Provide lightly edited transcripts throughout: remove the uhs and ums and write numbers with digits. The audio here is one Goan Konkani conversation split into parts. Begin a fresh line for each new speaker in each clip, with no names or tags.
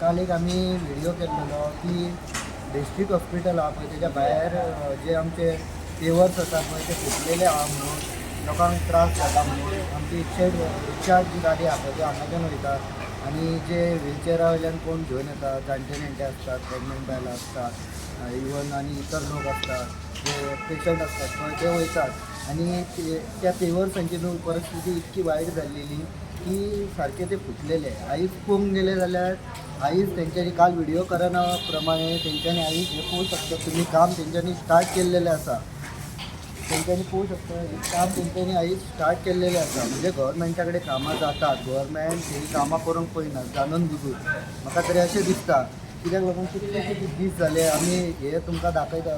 काल एक आमी व्हिडियो केल्लेलो की डिस्ट्रिक्ट हॉस्पिटल आहा पळय, तेच्या भायर जे आमचे पेवर्स आसा पळय ते फुटलेले आहा म्हणून लोकांक त्रास जाता म्हणून. आमची इच्छा जी गाडी आहा पळय ती हांगाच्यान वयता आनी जे व्हिलचेरा वयल्यान कोण घेवन येता, जाणटे नेणटे आसतात, प्रेग्नंट बायलां आसतात, इवन आनी इतर लोक आसतात, जे पेशंट आसतात पळय ते वयतात आनी त्या पेवर्सांची न्हू परिस्थिती इतकी वायट जाल्लेली की सारके ते फुटलेले. आयज पळोवंक गेले जाल्यार आयज तेंच्यांनी काल व्हिडियो करना प्रमाणे तेंच्यांनी आयज हे पळोवंक शकता तुमी, काम तेंच्यांनी स्टार्ट केल्लेलें आसा. तेंच्यांनी पळोवंक शकता, हे काम तेंच्यांनी आयज स्टार्ट केल्लेलें आसा. म्हणजे गव्हर्मेंटा कडेन कामां जातात, गव्हर्मेंट ही कामां करूंक पळयना जाणून बुजून, म्हाका तरी अशें दिसता. कित्याक लागून कितलेशे दीस जाले आमी हे तुमकां दाखयता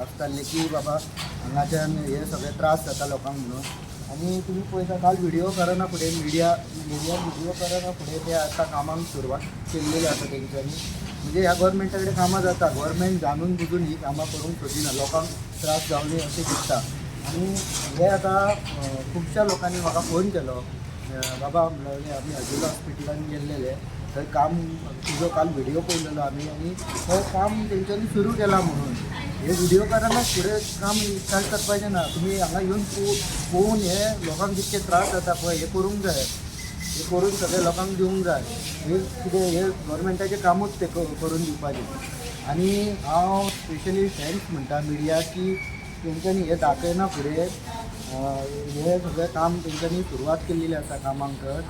आसताले की बाबा हांगाच्यान हे सगळे त्रास जाता लोकांक म्हणून. आनी तुमी पळयता, काल व्हिडियो करना फुडें, मिडियान व्हिडियो करना फुडें ते आतां कामांक सुरवात केल्लेली आसा तेंच्यांनी. म्हणजे ह्या गव्हर्मेंटा कडेन कामां जाता, गव्हर्मेंट जाणून बुजून ही कामां करूंक सोदिना, लोकांक त्रास जावं न्हय अशें दिसता. आनी हे आतां खुबश्या लोकांनी म्हाका फोन केलो, बाबा म्हणलें आमी अजिला हॉस्पिटलान गेल्लेले, थंय काम तुजो काल व्हिडियो पळयलेलो आमी आनी थंय काम तेंच्यांनी सुरू केलां म्हणून. हे व्हिडियो करना फुडें काम स्टार्ट करपाचें ना. तुमी हांगा येवन पळोवन हे लोकांक कितके त्रास जाता पळय हे करूंक जाय, हे करून सगळे लोकांक दिवंक जाय. हे कितें हे गव्हर्मेंटाचें कामूच तें करून दिवपाचें. आनी हांव स्पेशली thanks म्हणटा मिडियाक की तेंच्यांनी हे दाखयना फुडें हे सगळें काम तेंच्यांनी सुरवात केल्लेली आसा कामांक तर.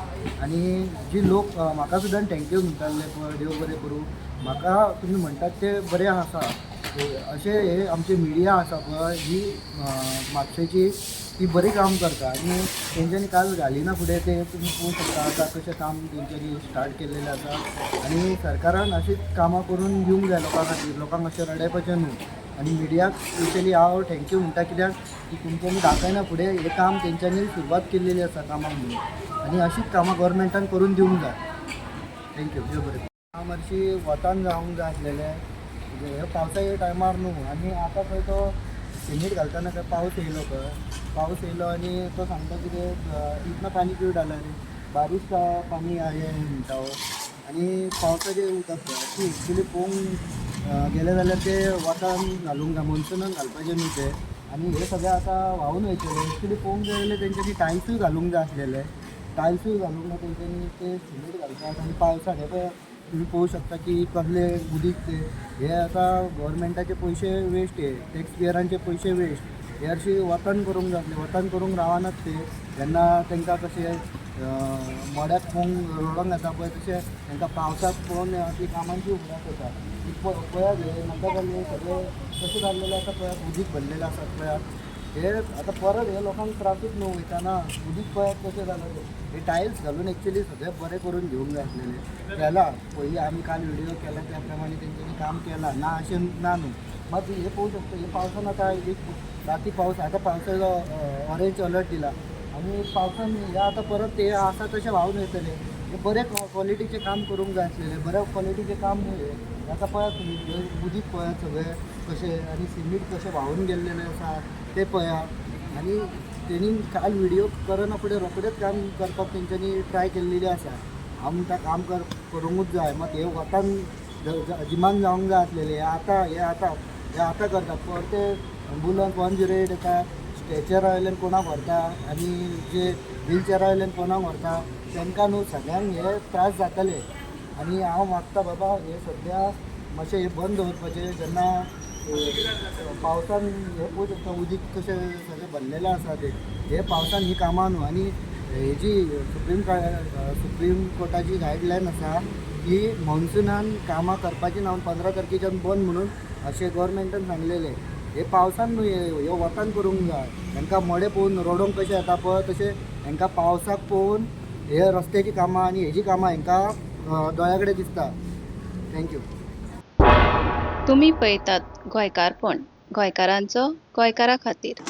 आनी जी लोक म्हाका सुद्दां thank you म्हणटाले पळय, देव बरें करूं, म्हाका तुमी म्हणटात ते बरें आसा. अशें हे आमची मिडिया आसा पळय ही म्हापशेची, ती बरी काम करता. आनी तेंच्यांनी काल घालिना फुडें ते तुमी पळोवंक शकता आतां कशें काम तेंच्यांनी स्टार्ट केल्लेलें आसा. आनी सरकारान अशीच कामां करून दिवंक जाय लोकां खातीर, लोकांक अशें रडपाचें न्हू. आनी मिडियाक स्पेशली हांव thank you म्हणटा, कित्याक की तुमच्यांनी दाखयना फुडें हें काम तेंच्यांनी सुरवात केल्लेली आसा कामाक म्हणून. आनी अशीच कामां गव्हर्मेंटान करून दिवंक जाय. Thank you, देव बरें. हांव मातशी वतान जावंक जाय आसलेलें, म्हणजे हे पावसाच्या टायमार न्हू. आनी आतां खंय तो सिमीट घालतना खंय पावस येयलो, खंय पावस येयलो आनी तो सांगता कितें, "इतना पानी क्यों डाला रे, बारिश का पानी आहे" म्हणटा हो. आनी पावसाचें उदक पळय ती एक्चुली पळोवंक गेले जाल्यार ते वतान घालूंक जाय, मॉन्सुनान घालपाचें न्हू तें. आनी हे सगळें आतां व्हांवून वयतलें. एक्चुली पळोवंक गेल्यार तेंच्यांनी टायल्सूय घालूंक जाय आसलेले, टायल्सूय घालूंक ना तेंच्यांनी, ते सिमेंट घालतात. आनी पावसान हे पळय तुमी पळोवंक शकता की कसले उदीक ते. हे आतां गव्हर्मेंटाचे पयशे वेस्ट, हे टॅक्स पेयरांचे पयशे वेस्ट. हे हरशीं वतान करूंक जाय, वतान करूंक रावनात ते. जेन्ना तांकां कशें मड्याक पळोवंक रडोंक येता पळय, तशें तांकां पावसाक पळोवन आपली कामांची उगडास येता. पळयात, हे नाका जाल्ले सगळे कशें जाल्लेले आसा पळयात, उदीक भरलेलें आसा पळयात. हे आतां परत हे लोकांक त्रासूच न्हू वयतना. उदीक पळयात कशें जालां तें. हे टायल्स घालून एक्चुली सगळें बरें करून घेवंक जाय आसलेलें. केलां पयलीं आमी काल व्हिडियो केला त्या प्रमाणे तेंच्यांनी काम केलां, ना अशें ना न्हू. मात हे पळोवंक शकता, हे पावसान आतां एक राती पावस, आतां पावसाचो ऑरेंज अलर्ट दिला आनी पावसान हे आतां परत ते आसा तशें व्हांवून वयतले. हे बरे क्वॉलिटीचें काम करूंक जाय आसलेलें, बऱ्या क्वॉलिटीचें काम न्हू हें. आतां पळयात तुमी, हे उदीक पळयात सगळें कशें आनी सिमीट कशें व्हांवून गेल्लेलें आसा तें पळयात. आनी तेणी काल व्हिडियो करना फुडें रोखडेंच काम करपाक तेंच्यांनी ट्राय केल्लेली आसा. हांव म्हणटा काम करूंकूच जाय, मात हे वतान जिमान जावंक जाय आसलेलें. हे आतां हे आतां करतात. परते एम्बुलन्स 108 येता, स्ट्रेचरा वयल्यान कोणाक व्हरता आनी जे व्हिलचेरा वयल्यान कोणाक व्हरता, तांकां न्हू सगळ्यांक हे त्रास जातले. आनी हांव मागता बाबा, हे सद्या मातशें हे बंद दवरपाचें. जेन्ना पावसान हे पळोवंक शकता, उदीक कशें सगळें भरलेलें आसा तें, हे पावसान ही कामां न्हू. आनी हेजी सुप्रीम कोर्टाची गायडलायन आसा की मॉन्सुनान कामां करपाची ना, 15 तारखेच्यान बंद म्हणून अशें गव्हर्मेंटान सांगलेलें. हे पावसान न्हू, हे वतान करूंक जाय. तांकां मडें पळोवन रडोंक कशें येता पळय, तशें हांकां पावसाक पळोवन हे रस्त्याची कामां आनी हेजी कामां हांकां दोळ्या कडेन दिसता. Thank you.
तुमी पळयतात गोंयकारपण, गोंयकारांचो गोंयकारा खातीर.